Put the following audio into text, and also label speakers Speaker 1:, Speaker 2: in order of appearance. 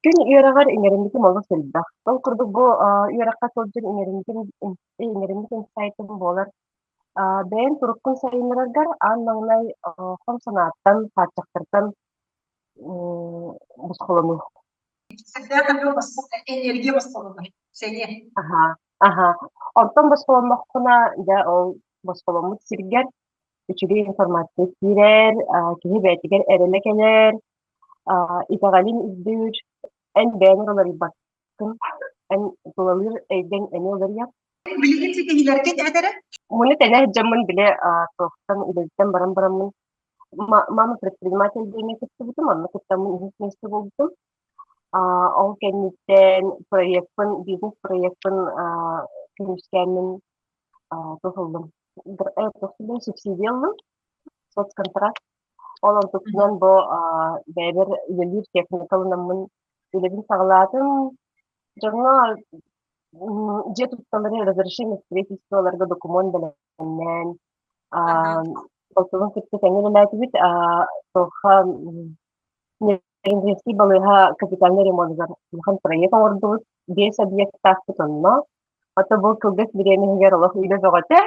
Speaker 1: Күн үөрэҕэр иҥэриммитим олус элбэх. Ол курдук бу үөрэххэ сылдьан иҥэриммитим иҥэриммит инсайтым буолар. Бэйэҥ туруккун сайыннараргар аан маҥнай хом санааттан, хааччахтартан босхолонуу.
Speaker 2: Сүрдээх энергия босхолонор. Сэниэ.
Speaker 1: Аһаа, аһаа. Онтон босхолонноххуна, дьэ ол босхоломмут сиргэр үчүгэй информация киирэр, киһи бэйэтигэр эрэнэ кэлэр, итэҕэлин үрдүүр, эн бэйэҥ уларыйбаккын, эн тулалыыр эйгэҥ эмиэ уларыйар.
Speaker 2: Билигин ситиһиилэргит этэрэ?
Speaker 1: Муну тэнэ сылдьаммын били туохтан үлэбиттэн баран бараммын мама предприниматель диэҥҥэ кыттыбытым, онно кыттаммын үһүс миэстэ буолбутум. Ол кэнниттэн проекпын, бизнес-проекпын көмүскээммин туох ыллым, субсидия ыллым, соцконтракт. Ол онтукпунан бу бэйэбэр үлэлиир техника ылынаммын үлэбин саҕалаатым. Дьоҥҥо дьиэ тутталларын разрешение строительстволарга докумуон бэлэмнээн, балтыбын кытта тэҥҥэ үлэлээтибит. Туохха Нерюнгринский балыыһа капитальнай ремонугар улахан проект оҥордубут. Биэс объектаахпыт онно. Ото бу кылгас бириэмэ иһигэр олох үлэ бөҕөтө.